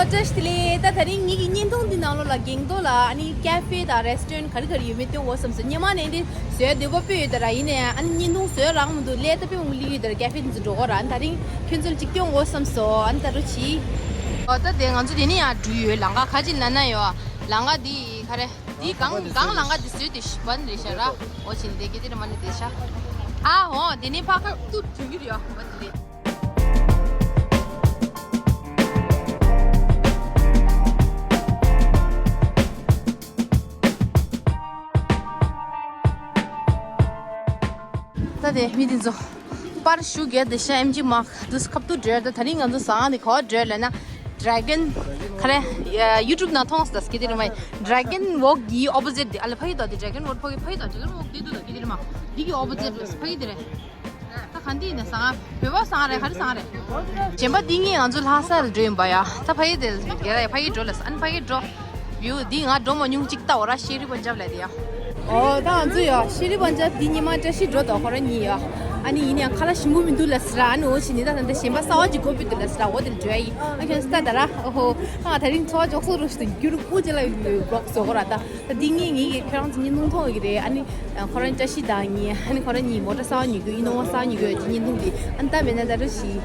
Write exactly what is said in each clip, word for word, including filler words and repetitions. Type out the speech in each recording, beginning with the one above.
བཀྲ་ཤིས་བདེ་ལེགས། ད་དེ་རིང་ངེད་ཀྱི་བརྙན་ཐུང་འདི་ནང་ལོགས་ལ་སྒང་ཏོག་ལ་ཨ་ནི་ཀ་ཧྥེ་དང་རེ་སི་ཊོ་རན་ག་རེ་ག་རེ་ཡོད་མེད་སྟོན་དགོས་བསམ་སོང་། སྔོན་མ་ནས་འདི་བཟོ་འདོད་པ་དཔེ་ཡོད་ད་ར། ཡིན་ནའི་ཨ་ནི་བརྙན་ཐུང་བཟོ་རག་མི་འདུག་ཀླད་ད་དཔེ་མང་པོ་སླེབས་ཡོད་ད་ར། ཀ་ཧྥེ་འདི་ཚོ་འགྲོ་དགོས་ར། ཨ་ནི་དེ་རིང་ཁྱོད་ཚོ་ལ་གཅིག་སྟོན་དགོས་བསམ་སོང་། ཨ་ནི་ད་རུ་ཆི། ཨོ་ད་དེ་ང་ཚོ་དེ་ནས་ཡར་འགྲོ་ཡོད། ལམ་ཁ་ག་ཅི་ལབ་ན་ཡོད། ལམ་ཁ་འདི་ག་རེ། འདི་སྒང་སྒང་ལམ་ཁ་འདི་བཟོས་ཏེ་ཤི་བ་ནི་རེད་ཤག་ར། ཨོ་ཆི་ནི་དེ་གི་དེ་རེད་མ་ནི་དེ་ཤག་ཨ་ཧོ་དེ་ནས་ཕར་ཁ་ཏུ་དུས་ཡོད་ཡོད་བ་དེ་རེད། ད་དེ་མི་དེ་ཚོ་པར་ཞུ་རྒྱག་དེ་ཤ་ཨེམ་ཇི་མག་དུས་ཁབ་ཏུ་འགྲོ་ཡ། ད་དེ་རིང་ང་ཚོ་ཟ་ཁང་དེ་ག་པར་འགྲོ་ཡ་ལབ་ན། ཌེ་རེ་གོན་ག་རེ། ཡུ་ཊུབ་ནང་མཐོང་སོང་ད་སྐད་དེ་རེད་མ། ཌེ་རེ་གོན་ཝོག་གི་ཨོ་པོ་ཟིཊ་དེ། ཨ་ལ་ཕ་གི་དོ་དེ་ཌེ་རེ་གོན་ཝོག་ཕ་གི་ཕ་གི་དོ་ཌེ་རེ་གོན་ཝོག་དེ་འདུག་ད་སྐད་དེ་རེད་མ། འདི་གི་ཨོ་པོ་ཟིཊ་ཕ་གི་དེ་རེད། ད་ག་འདི་ནས་ཟ་ཁང་བོད་པ་ཟ་ཁང་རེད། ག་རེ་ཟ་ཁང་རེད། གཞན་པ་འདི་གཉིས་ང་ཚོ་ལྷ་སར་འགྲོ་ཡིན་པ་ཡ། ད་ཕ་གི་དེ་རྒྱ་ར་ཡ་ཕ་གི་འགྲོ་ལ་ཟ། ཨ་ནི་ཕ་གི་འགྲོ། བིའུ་འདི་ང་འགྲོ་མ་མྱོང་གཅིག་ལྟ་འོ་ར། ཤེ་རི་པན་ཇབ་ལབ་དེ་ཡ། ཨོ་ད་ང་ཚོ་ཡ་ཤེ་རི་པན་ཇབ་འདི་ཉི་མ་བཀྲ་ཤིས་འགྲོ་དོ་ཁོ་ར་གཉིས་ཡ། ཨ་ནི་ཡིན་ཡང་ཁ་ལག་ཞིམ་པོ་མི་འདུག་ལབ་སི་ར། ཨ་ནི་འོ་ཕྱི་ནི་ད་ད་ད་གཞན་པ་གསར་པ་ཅིག་དགོས་པའི་འདུག་ལབ་སི་ར། འོ་དེར་འགྲོ་ཡ་ཡིན། ཨ་ཁྱོད་སི་ད་ད་ར། ཨོ་ཧོ། ཨ་ད་རིང་འཚོ་བ་མགྱོགས་སོང་རུ་ཞིག་ཏུ་འགྱུར་ཀུ་ཅི་ལ་ཡོད་གོག་བཟོ་གོ་ར་ད། ད་འདི་ངས་ངས་ཀྱི་ཁྱོད་རང་ཚོ་བརྙན་ཐུང་མཐོང་གི་རེད། ཨ་ནི་ཁོ་རང་བཀྲ་ཤིས་དང་ངས། ཨ་ནི་ཁོ་རང་གཉིས་མོ་ཊ་གསར་པ་ཉོ་རྒྱུ། ཨི་ནོ་ཝ་གསར་པ་ཉོ་རྒྱུ་ཡོད་ཀྱི་བརྙན་ཐུང་འདི། ཨ་ནི་ད་མེད་ན་ད་རུ་ཞིག་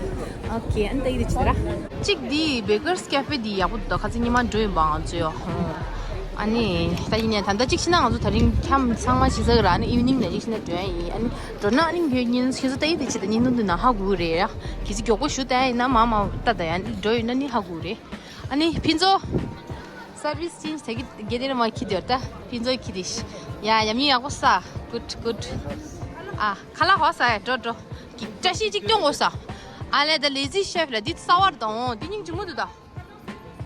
ཨོ་ཁེ། ཨ་ནི་ད་ཡི་རེད་ཅི་ད་ར། གཅིག་འདི་བེ་ཀར་སི་ཀེ་ཧྥེ་འདི་ཡག་པོ་འདུག་ད་ཁ་ཚིག་ཉི་མ་འགྲོ་ཡིན་པ་ང་ཚོ་ཡོ། ཨ་ནི་ད་ཡིན་ནས་ད་ལྟ་གཅིག་ཕྱིན་ན་ང་ཚོ་དེ་རིང་འཁྱམ་ཚང་མ་ཕྱི་ཚར་གི་ར། ཨ་ནི་ཨི་ཝི་ནིང་ནས་གཅིག་ཕྱིན་ན་འགྲོ་ཡ་ཡིན། ཨ་ནི་འགྲོ་ན་ཨ་ནི་ངས་ཉིན་ཁྱེད་ཚོ་ད་ཡི་དེ་ཆེད་དུ་བརྙན་ཐུང་འདི་ནང་ཧ་གོ་གི་རེད་ཡ། གལ་སྲིད་མགྱོགས་པོ་ཞུ་ད་ཡ་ཡིན་ན་མ་མ་ལྟ་ད་ཡ། ཨ་ནི་འགྲོ་ཡོད་ན་ནི་ཧ་གོ་གི་རེད། ཨ་ནི་ཕུན་ཚོགས། སར་བིས་ཅེན་ཇི་དེ་གི་དགེ་དེ་ར་མ་ཁྱི་དེར་ད་ཕུན་ཚོགས་ཁྱི་དེ་ཤི། ཡ་ཡ་མི་ཡག་པོ་ས། གུད་གུད། ཨ་ཁ་ལག་ཧོ་ས་ཡ་འགྲོ་འགྲོ། བཀྲ་ཤིས་ཅིག་སྐྱོང་དགོས་ས། ཨ་ལས་ད་ལེ་ཛི་ཤེཕ་ལ་འདི་ས་བར་དང་འོང་འདི་སྙིང་རྗེ་མོ་འདུག་ད།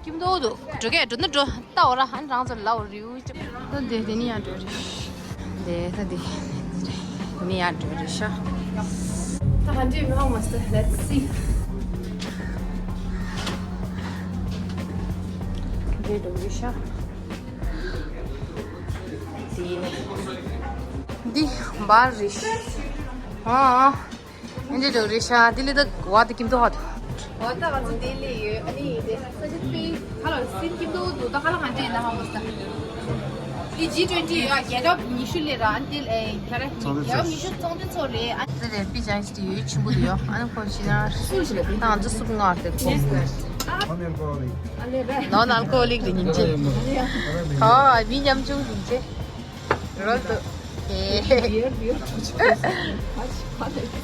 ཀིམ་དོ་འདུག་འགྲོ་གས་འགྲོ་ན་འགྲོ་ལྟ་འོ་ར། ཨ་ནི་རང་ཚོ་ལ་འོ་རིའུ་ཅིག་ད་འདི་འདི་ནི་ཡང་འགྲོ་རེད། འདི་ད་འདི་འདི་ནི་ཡང་འགྲོ་རེད་ཤག་ད་ཧན་ཏེ་མི་ཧ་མ་སི་ལེ་ཊི་སི། འདི་འགྲོ་རེད་ཤག་འདི་ནི་འདི་བར་རེད་ཤག་ཨ་ཨ། ཨེ་འདྲ་འགྲོ་རེད་ཤག་འདི་ལས་ད་བ་དེ་ཀིམ་དོ་ཧ་དོ། འོ་ད་ང་ཚོ་འདི་ལས་ཡོད། ཨ་ནི་དེ་ས་ཆ་དཔེ་ཁ་ལ་སིན་ཀིམ་དོ་འདུག་ད་ཁ་ལ་ང་འདྲེ་ན་ཧ་མོ་ས། འདི་ཇི་ཊུ་ཝེན་ཊི་ཡོད། རྒྱལ་ཁབ་ཉི་ཤུ་ལས་ར། ཨ་ནི་དེ་ལས་ག་རེ་རྒྱལ་ཁབ་ཉི་ཤུ་ཚོང་དོན་ཚོགས་རེད། ཨ་དེ་ལས་པི་ཇི་ཨའི་སི་དེ་ཡོད་ཆེན་པོ་དེ་ཡོད། ཨ་ནི་ཁོ་ཕྱི་ན་སུ་ཞིག་ལ་དེ་ང་ཚོ་སུབ་ངར་དེ་ཁོ། Non alcoholic རེད་སྙིང་རྗེ། ཨ་མི་ཉམ་ཆུང་སྙིང་རྗེ། རོལ་དུ། ཨེ།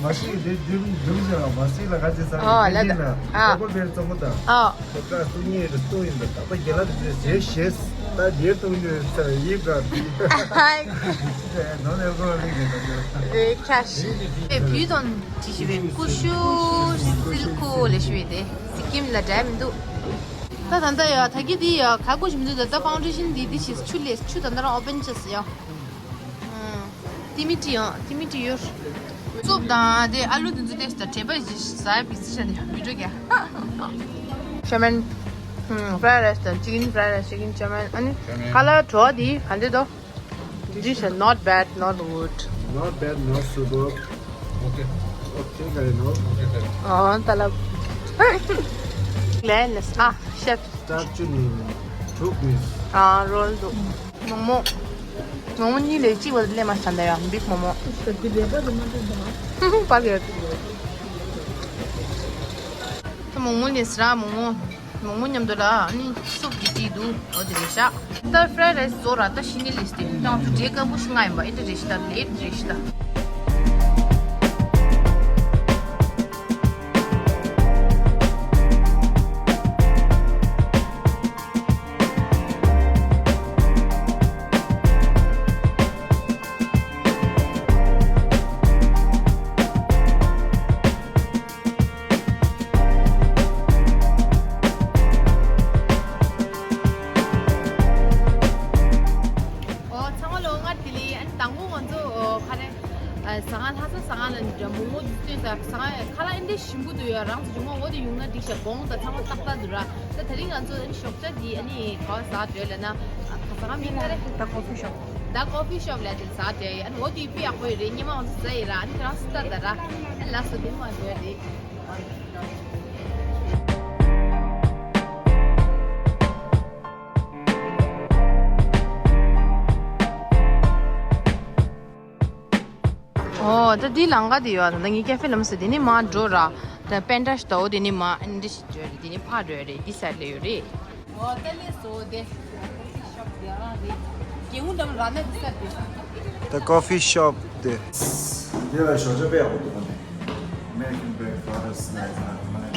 མ་སི་དེ་རྒྱུན་རྒྱུན་བཞག་མ་སི་ལ་ག་ཅི་ཟ། ཨོ་ལ་དེ་ཨ་ཨོ་པོ་བེར་བཙོང་གོ་ད། ཨོ། ཁོ་ཀ་སུ་ཉེ་རེ་སྟོ་ཡིན་ད། ད་པ་རྒྱ་ལ་དེ་རེ་ཞེས་ཞེས་ད་རྒྱལ་གཏོང་རྒྱུ་ས་ཡིབ་ར་དེ། ནོ་ནེ་གོ་ལི་གི་ད། རེ་ཁ་ཤི། ཨེ་བུ་དང་དྲི་ཞི་བའི་ཀུ་ཤུ་སིལ་ཁུ་ལེ་ཞུ་བའི་དེ་སི་ཀིམ་ལ་འདྲ་མི་འདུག་ད་ད་ད་ཡ་ད་གི་དེ་ཡ་ཁ་གོ་ཞིམ་འདུག་ད་ད་ཕའུན་ཌེ་ཤན་དེ་དེ་ཞིག་ཆུ་ལས་ཆུ་ད་ད་རང་ཨོ་པན་ཅེས་ཡ། ཏི་མི་ཏི་ཡང་ཏི་མི་ཏི་ཡོད། སུབ་དང་དེ་ཨ་ལུ་དེ་ཚོ་ཏེས་དང་བྲེ་བ་ཞིག་ཟ་བི་ཟི་ཤ་དེ་མི་འགྲོ་གྱ། ཤ་མན། ཧུམ། fried rice དང་chicken fried rice chicken ཤ་མན། ཨ་ནི་ཁ་ལག་བྲོ་བ་དེ་ག་འདྲ་འདུག This is not bad, not good. Not bad, not superb. Okay. Okay, got it, no? Okay, got it. ཨ་ད་ལ། ལན་ཨ་ཤེབ། སྟར་ཆུ་ནི་དྲུག་ནི། ཨ་རོལ་འདུག་མོག་མོག་མོག་མོག་གཉིས་ལས་གཅིག་བ་ལས་མ་ཤ་འདའ་ཡ་big མོག་མོག་པ་གི་ད་མོག་མོག་ནི་སི་ར་མོག་མོག་མོག་མོག་མཉམ་དུ་ལ་ཨ་ནི་སུབ་ཀྱི་བྲིས་འདུག་འོ་དེ་རེད་ཤག་ད་fried rice བཟོ་ར་ད་ཤི་ནི་ལིས་ཏེ་ཏང་ཚུ་འདྲེ་དཀར་པོ་ཞིག་ང་ཡིན་པ་ཨེ་འདྲ་རེད་ཤི་ད་ལེད་རེད་ཤི་ད། ཨོ་ཚང་མ་ལོ་ལྔ་བདེ་ལེགས། ཨ་ནི་དང་པོ་ང་ཚོ་ཨོ་ག་རེ་ཨ་ཟ་ཁང་ལྷ་ས་ཟ་ཁང་ལ་འདྲ་མོག་མོག་འདི་སྟོན་ས་ཟ་ཁང་ཁ་ལག་ཨེ་འདྲ་ཞིམ་པོ་འདུག་ཡ། རང་ཚོ་ཇོ་མོ་འོ་དེ་ཡོང་ན་འགྲིག་ཤག་གོང་དང་ཚང་མ་ཏག་ཏག་འདུག་ར། ད་དེ་རིང་ང་ཚོ་ཨ་ནི་ཞོགས་ཇ་འདི་ཨ་ནི་ག་བ་ཟ་འདོད་ལབ་ན་ཨ་ག་ཟ་ཁང་མིང་ག་རེ། ད་ཀོ་ཕི་ཤོབ། ད་ཀོ་ཕི་ཤོབ་ལ་དེ་ཟ་འདོད་ཡ། ཨ་ནི་འོ་དེ་དཔེ་ཡག་པོ་ཡོད་རེད། སྔོན་མ་ང་ཚོ་ཟ་ཡི་ར། ཨ་ནི་ཁྱེད་རང་སུ་ལྟ་ད་ར། ཨ་ནི་ལགས་སོ་དེ་མ་འདོད་རེད། ཨོ་ད་འདི་ལང་ཀ་དེ་ཡོད། ད་ངའི་ཀེ་ཧྥེ་ལམ་སེ་དེ་ནི་མ་འགྲོ་ར། ད་པན་ཏྲ་ཤི་ཏོ་དེ་ནི་མ་འདི་ཞིག་འགྲོ་རེད། དེ་ནི་ཕ་འགྲོ་རེད། འདི་སར་ལ་ཡོད་རེད། ཨོ་ད་ལས་སོ་དེ། ད་ཀོ་ཧྥི་ཤོབ་དེ། འདི་ལ་ཞོགས་ཇ་དཔེ་ཡག་པོ་འདུག་ག་ནས། American breakfast ལ་ཡང་མ་ལེན་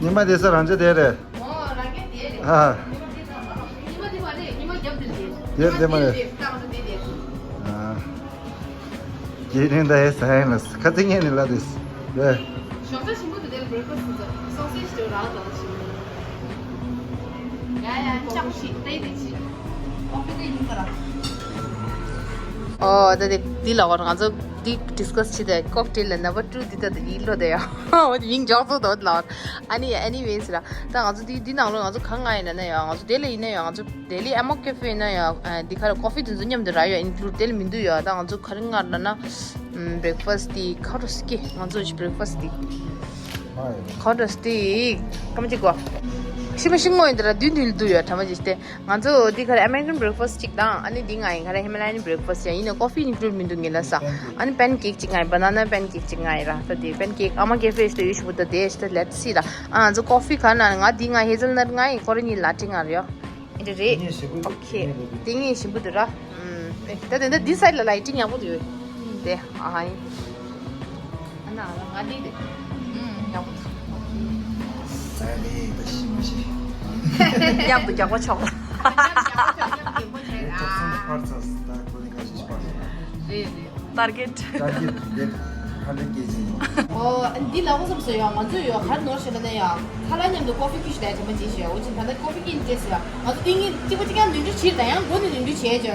ཉི་མ་དེ་ས་རང་ཅག་དེ་རེད། ཨ། ཉི་མ་དེ་མ་རེད། ཉི་མ་རྒྱབ་དེ་རེད། དེ་དེ་མ་རེད། ཨ། དེ་རེད། ད་ཧེ་ས་ཧེ་ལ་ཁ་ཚིག་ངན་ནི་ལ་དེ་རེད། ཞོགས་ཇ་ཞིམ་པོ་དེ་དེ་བྷི་རེག་ཕ་སི་ཊི་ཟོ་སོ་སེ་ཇི་དེ་རག་ད་ཞིམ་པོ། ཡ་ཡ་ཅག་ཤི་ཏེ་དེ་ཅི་ཨོ་ཁེ་དེ་ཡིན་པ་ར། ཨོ་ད་དེ་དེ་ལ་བར་ང་ཚོ་དེ་ཌི་སི་ཀ་སི་བྱེད་དེ་ཀོག་ཊེལ་ལ་ནམ་བར་ཊུ་དེ་ད་དེ་ཡིན་ལོ་དེ་ཡ། འོ་དེ་ཡིན་ཇོག་ཚོ་དོ་ལ་བར། ཨ་ནི་ཨེ་ནི་ཝེ་སི་ར། ད་ང་ཚོ་དེ་དེ་ནང་ལོ་ང་ཚོ་གང་ང་ཡིན་ན་ན་ཡ། ང་ཚོ་དེ་ལ་ཡིན་ན་ཡ། ང་ཚོ་ལྡི་ལི་ཨ་མ་ཀེ་ཧྥེ་ན་ཡ། ཨ་འདི་ག་རེ་ཀོ་ཧྥི་དེ་ཚོ་མཉམ་དུ་རག་ཡོད། ཨིན་ཀླུ་ཌི་དེ་ལ་མི་འདུག་ཡ། ད་ང་ཚོ་ག་རེ་མངགས་ན་ན། ཨམ་བྷི་རེག་ཕ་སི་ཊི་དེ་ཁ་རོ་སི་ཀེ་ང་ཚོ་བྷི་རེག་ཕ་སི་ཊི་དེ། ཁ་རོ་སི་ཀེ་སྐམ་ཅིག་གོ། ཤི་མ་ཤི་ངོ་ཡིན་ད་ར་དུས་དུས་ལ་འདུག་ཡ་ཁྲ་མ་ཅིག་སྟེ། ང་ཚོ་འདི་ག་རེ་ཨ་མེ་རི་ཀན་བྷི་རེག་ཕ་སི་ཊི་གཅིག་དང་། ཨ་ནི་འདི་ང་ཡིན་ག་རེ་ཧི་མ་ལ་ཡན་བྷི་རེག་ཕ་སི་ཊི་ཡ། ཡིན་ན་ཀོ་ཧྥི་ཨིན་ཀླུ་ཌི་མི་འདུག་ངེད་ལ་ས། ཨ་ནི་པན་ཀེག་གཅིག་ང་ཡིན། བ་ན་ན་པན་ཀེག་གཅིག་ང་ཡིན་ར། ད་དེ་པན་ཀེག་ཨ་མ་ཀེ་ཧྥེ་ཞིག་ཏུ་ཡོད་ཞུ་བུ་ད་དེ་ཞིག་ཏུ་ལེ་ཊི་སི་ར། ཨ་ང་ཚོ་ཀོ་ཧྥི་ག་ན་ང་འདི་ང་ཧེ་ཛལ་ནཊ་ང་ཡིན། ཁོ་ར་གཉིས་ལ་ཊི་ང་རེད་ཡ། འདི་རེད། ཨོ་ཁེ། དེ་ངས་ཞིམ་པོ་འདུག་ར། ཨུམ། ཨེ། ད་དེ་འདྲ་འདི་སའི་ལ་ལའི་ཊིང་ཡག་པོ་འདུག་དེ། ཨ་ཧ་ཡིན། ཨ་ན་ང་འདི་རེད། ཨུམ། ཡག་པོ་འདུག་ཟ་རེད་ད་ཤི་མ་ཤི། མཉམ་དུ་རྒྱག་པ་ཆོག་ལ། མཉམ་དུ་རྒྱག་པ་ཆོག་མཉམ་དུ་རྒྱག་པ་ཆོག་ཨ། ཁ་སང་ཕར་ཚ་ད་ཁོ་ནི་ཁ་ཤས་ཕར་ཚ། རེད་རེད། ཊར་གེཊ། ཊར་གེཊ་འདི་ཧན་ཌེཌ་ཀེ་ཇི་ཡིན། ཨོ། འདི་ལ་འོ་བསམ་སོ་ཡ། ང་ཚོས་ཡ་གར་ནོར་ཤེས་ན་ནས་ཡ། ཁ་ལག་མཉམ་དུ་ཀོ་ཧྥི་ཁྱུ་ཞིག་ལས་དྲན་པ་ཅིག་ཤེས་ཡ། འོ་ཅིག་ད་ལྟ་ཀོ་ཧྥི་ཁྱུ་ཡིན་ཏེ་ཟེར་ཡ། ང་ཚོ་ཏིང་ངེ་གཅིག་པ་གཅིག་ཀྱང་ནོར་འཁྲུལ་བྱེད་ད་ཡང་སྒོ་ནས་ནོར་འཁྲུལ་བྱས་བྱས་ཡ།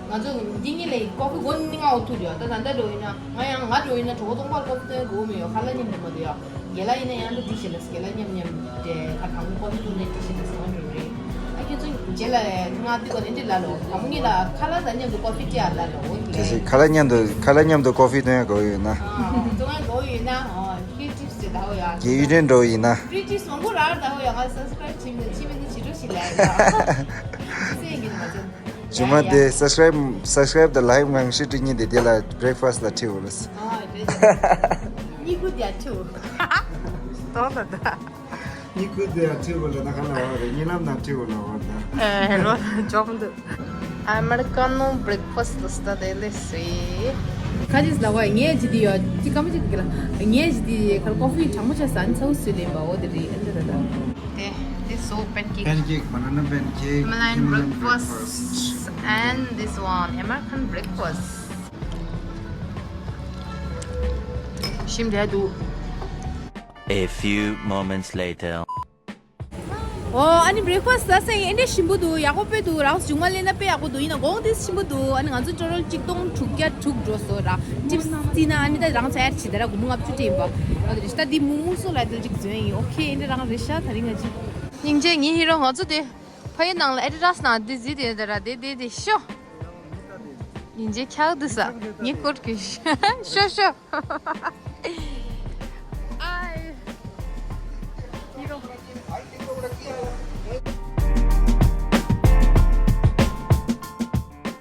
ང་ཚོ་ཏིང་ངེ་ལས་ཀོ་ཧྥི་སྒོ་ནས་ནི་ང་འོ་ཐུག་ཡ། ད་ད་ལྟ་འགྲོ་ཡིན་ན་ང་ཡང་ང་འགྲོ་ཡིན་ན་གྲོགས་པོ་ཚོང་པར་ཀོ་ཧྥི་སྟོན་དགོས་མི་ཡོད། ཁ་ལག་མཉམ་དུ་མ་དུ་ཡ། རྒན་ལགས་ཡིན་ན་ཡང་འདི་འགྲིག་ཤེས་ལ་སྐད་ལ་མཉམ་མཉམ་དེ་ཁ་གང་ཀོ་ཧྥི་བཏུང་ནས་འགྲིག་ཤེས་ལ་ཟ་བ་འགྲོ་རེད། ཨ་ཁྱོད་ཚོ་རྗེས་ལ་ང་འདི་ག་ནས་འདི་ལ་ལོ་གང་མོ་ངེད་ལ་ཁ་ལག་དང་མཉམ་དུ་ཀོ་ཧྥི་སྤྲད་ཡ་ལ་ལོ་འོ་དེ། ཁ་ལག་མཉམ་དུ་ཁ་ལག་མཉམ་དུ་ཀོ་ཧྥི་བཏུང་ཡ་དགོས་ཡོད་ན། ཨ་བཏུང་ཡ་དགོས་ཡོད་ན་ཨ་ཕི་ཊིབ་སི་དེ་ད་འོ་ཡ། རྒན་ཡུལ་ཕྲན་འགྲོ་ཡིན་ན། ཕི་ཊིབ་སི་མང་པོ་རག་ད་འོ་ཡ། ང་སབ་སི་ཀ་རེབ་བྱེད་མི་བྱེད་མི་འདི་བྱེད་འགྲོ་ཞིག་ལ་ཡ། སེ་གི་མ་ཚད། ཇུ་མ་དེ་སབ་སི་ཀ་རེབ་སབ་སི་ཀ་རེབ་དང་ལའེག་མང་ཤོས་སྤྲད་མཁན་དེ་དེ་ལ་བྷི་རེག་ཕ་སི་ལ་ཁྲིད་འོ་ལ། ཨ་རེད། གཉིས་ཀུ་དེ་ཁྲིད་འོ། དོ་ལ་ད། གཉིས་ཀུ་དེ་ཁྲིད་འོ་ལ་ད་ག་ལ་བ་རེད། གཉིད་ལམ་ནང་ཁྲིད་འོ་ལ་བ་ད། ཨེ་རོ་འཇོག་མི་འདུག་ཨ་མེ་རི་ཀ་ནོ་བྷི་རེག་ཕ་སི་ལ་སྟ་དེ་ལེ་སི། ཁ་ཅིག་ལ་བ་ངས་ཅི་དེ་ཡོད་ཅི་ཀ་མ་ཅིག་གི་ལ་ངས་ཅི་དེ་ཁར་ཀོ་ཧྥི་གྲང་མོ་ཆ་ཟ་ནི་ཚ་བོ་སུས་ལེན་པ་འོ་དེ་རེད། ཨ་འདི་ད་ད། They, they sold pancake. Pancake, banana pancake, Himalayan Himalayan breakfast, breakfast, and this one, American breakfast. ཞིམ་དེ་འདུག A few moments later. ཨོ། ཨ་ནི་བྷི་རེག་ཕ་སི་ཟ་སེ་ཨེ་འདྲ་ཞིམ་པོ་འདུག་ཡག་པོ་དཔེ་འདུག་རང་བྱུང་མ་ལེན་ན་དཔེ་ཡག་པོ་འདུག་ཡིན་ན་གོང་དེ་ཞིམ་པོ་འདུག་ཨ་ནི་ང་ཚོ་ཌོ་ལར་གཅིག་སྟོང་དྲུག་བརྒྱ་དྲུག་འགྲོ་སོང་ར། ཊིབ་སི་རྩིས་ན་ཨ་ནི་ད་རང་ཚོ་ཨེ་ཌ་བྱེད་ད་ར་སྒོར་མོ་ལྔ་བཅུ་སྤྲད་ཡིན་པ། ཨོ་དེ་རེད་ཤག་ད་འདི་མུག་མུག་སོ་ལ་དེ་ཅིག་འཛོན་ཡིན། ཨོ་ཁེ། ཨེ་འདྲ་རང་རེད་ཤག་ད་རིང་ང་ཅི། སྙིང་རྗེ། ངའི་ཧི་རོ་ང་ཚོ་དེ་ཕ་ཡི་ནང་ལ་ཨེ་ཌི་ཌ་སི་ནང་དེ་གཟིགས་དེ་ད་ར་དེ་དེ་དེ་ཤོ། སྙིང་རྗེ་ཁྱག་འདུག་ས། ངའི་སྐོར་གྱི་ཤོ་ཤོ། ཨའི།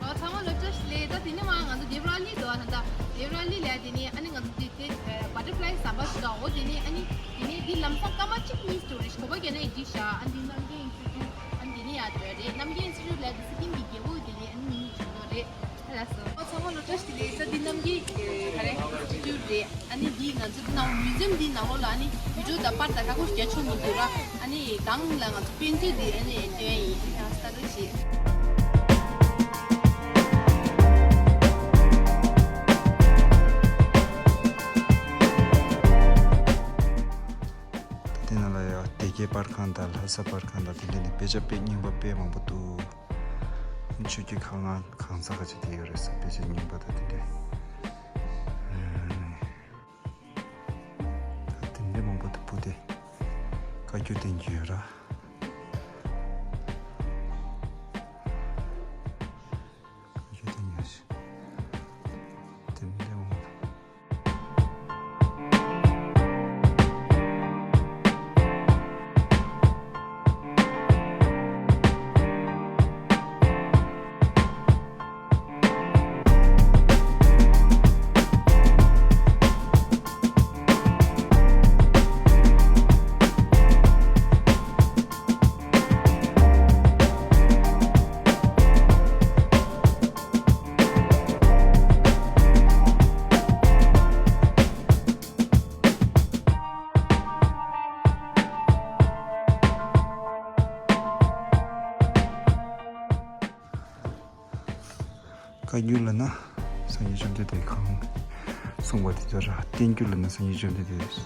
ཨོ་ཚང་མ་ལོ་བཅུ་ཞིག་ལས། ད་དེ་ནས་མ་ང་ཚོ་དེབ་ར་ལི་འདུག་ཨ་ན། ད་དེབ་ར་ལི་ལས་དེ་ནས་ཨ་ནི་ང་ཚོ་དེ་དེ་བ་ཊར་ཕ་ལའི་ཟམ་པ་ཞིག་འདུག་འོ་དེ་ནས་ཨ་ནི་དེ་ནས་དེ་ལམ་སང་སྐར་མ་གཅིག་གཉིས་ཏུ་རེ་ཞིག་གོ་བ་རྒྱ་ནག་ཡིན་ཅིག་ཤ། ཨ་ནི་དེ་ནང་གི་ཨིན་སི་ཊི་ཊུ་ཨ་ནི་དེ་ནས་ཡར་འགྲོ་རེད། རྣམ་རྒྱལ་ཨིན་སི་ཊི་ཊུ་ལས་དེ་སི་ཀིམ་གྱི་རྒྱལ་པོ་དེ་ནས་ཨ་ནི་མི་གཉིས་བྱུང་འདུག་རེད། ལགས་སོ། ཨོ་ཚང་མ་ལོ་བཀྲ་ཤིས་བདེ་ལེགས། ས་འདི་རྣམ་རྒྱལ་ག་རེ་ཨིན་སི་ཊི་ཊུ་རེད། ཨ་ནི་འདི་ང་ཚོ་འདི་ནང་མིའུ་ཛི་ཡམ་འདི་ནང་ལོགས་ལ་ཨ་ནི་བི་ཌི་ཡོ་དང་པར་དང་ཁ་ཁོ་རྒྱ་ཆོ་མི་འདུག་ར། ཨ་ནི་གང་ལ་ང་ཚོ་དཔེ་མཛོད་འདི་ཨ་ནི་སྟོན་ཡིན། ཨ་ནི་ཡང་ལྟ་རོགས་བྱེད། དེ་ནང་ལ་ཡང་སྡེ་དགེ་པར་ཁང་དང་ལྷ་ས་པར་ཁང་དང་དེ་འདྲ་ནི་དཔེ་ཆ་དཔེ་རྙིང་པ་དཔེ་མང་པོ་འདུག་ཆོས་ཀྱི་ཁ་ངག་གང་ཟག་ག་ཅིག་དེ་ཡོད་རེད་ས། དཔེ་ཆ་རྙིང་པ་དང་དེ་འདྲ། ད་དེ་འདྲ་མང་པོ་དུ་བུ་དེ་བཀའ་བཀྱོན་བསྟན་གྱི་ཡོད་ར། བཀའ་བཀྱོན་བསྟན་གྱི་ཡོད་ཞིག་དེ་འདྲ། བཀའ་འགྱུར་ལབ་ན་སངས་རྒྱས་བཅོམ་ལྡན་འདས་གང་གསུངས་པ་དེ་ཚོ་ར། བསྟན་འགྱུར་ལབ་ན་སངས་རྒྱས་བཅོམ་ལྡན་འདས་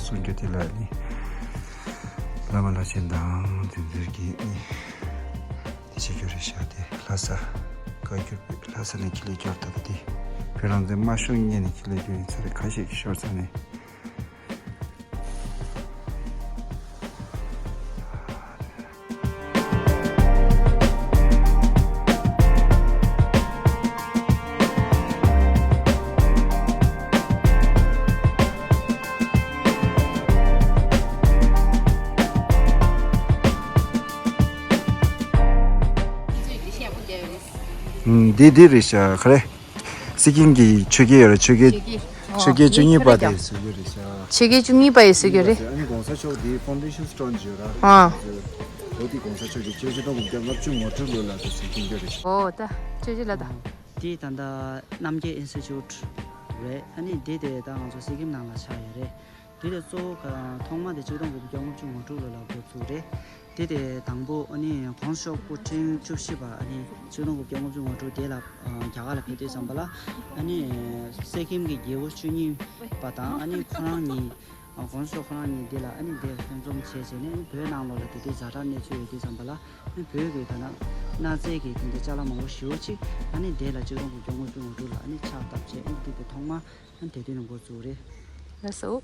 གསུང་རྒྱུ་དེ་ལ་ནི་བླ་མ་བླ་ཆེན་དང་དེ་ཚོས་ཀྱིས་ནི་དེ་བྱེད་རྒྱུ་རེད་ཤག་དེ་ལྷ་ས་བཀའ་འགྱུར་བོད་ལྷ་ས་ནས་ཁྱི་ལས་སྐྱོར་ད་ད་དེ་བོད་རང་བཙན་མ་ཤོར་སྔོན་ནས་ཁྱི་ལས་སྐྱོར་ཡིན་ས་རེད། ཁ་ཤས་ཀྱིས་ཤོར་ཚར་ནས། ཨུམ། འདི་འདི་རེད་ཤག་ག་རེ། སི་ཀིམ་གྱི་ཆོས་དགེ་ཡོད་རེད། ཆོས་དགེ། ཆོས་དགེ། ཆོས་དགེ་བཅུ་གཉིས་པ་དེ་བཟོ་རྒྱུ་རེད་ཤག་ཆོས་དགེ་བཅུ་གཉིས་པ་ཡིས་བཟོ་རྒྱུ་རེད། ཨ་ནི་གོང་ས་མཆོག་འདིའི་ཕའུན་ཌེ་ཤན་སི་ཊོན་བརྗོད་ར་རེད། ཨ། འོ་དེ་གོང་ས་མཆོག་གིས་ཆིག་སྟོང་དགུ་བརྒྱ་ལྔ་བཅུ་ང་དྲུག་ལོ་ལ་དེ་བཟོ་མཁན་རྒྱུ་རེད་ཤག་ཨོ་ད་ཆོས་རྗེ་ལ་ད། འདི་ད་ལྟ་རྣམ་རྒྱལ་ཨིན་སི་ཊི་ཊུཊ་རེད། ཨ་ནི་འདི་དེ་ད་ང་ཚོ་སི་ཀིམ་ནང་ལ་ཆགས་ཡོད་རེད། དེ་ལས་གཙོ་བོ་ག་ཐོག་མ་དེ་ཆིག་སྟོང་དགུ་བརྒྱ་ལྔ་བཅུ་ང་དྲུག་ལོ་ལ་འགོ་བཙུགས་རེད། དེ་དེ་དང་པོ་ཨ་ནི་གོང་ས་མཆོག་སྐུ་ཕྲེང་བཅུ་བཞི་པ་ཨ་ནི་ཆིག་སྟོང་དགུ་བརྒྱ་ལྔ་བཅུ་ང་དྲུག་དེ་ལ་རྒྱ་གར་ལ་ཕེབས་དུས་ཙམ་པ་ལ་ཨ་ནི་སི་ཀིམ་གྱི་རྒྱལ་པོ་བཅུ་གཉིས་པ་དང་ཨ་ནི་ཁོ་རང་གཉིས་གོང་ས་མཆོག་ཁོ་རང་གཉིས་དེ་ལ་ཨ་ནི་དེ་ལྷན་འཛོམས་བྱས་བྱས་ནས་ཨ་ནི་བོད་ནང་ལོགས་ལ་དེ་དུས་ཛ་དྲག་གནས་ཚུལ་ཡོད་དུས་ཙམ་པ་ལ་ཨ་ནི་བོད་ཀྱི་ད་ན་གནའ་རྫས་ཀྱི་དེ་འདྲ་ཅ་ལག་མང་པོ་ཞེ་པོ་ཅིག་ཨ་ནི་དེ་ལ་ཆིག་སྟོང་དགུ་བརྒྱ་ལྔ་བཅུ་ང་དྲུག་ལ་ཨ་ནི་ཕྱག་བཏབ་བྱས་ཨ་ནི་དེ་དེ་ཐོག་མ་ཨ་ནི་དེ་དུས་ནས་འགོ་བཙུགས་རེད། ལགས་སོ།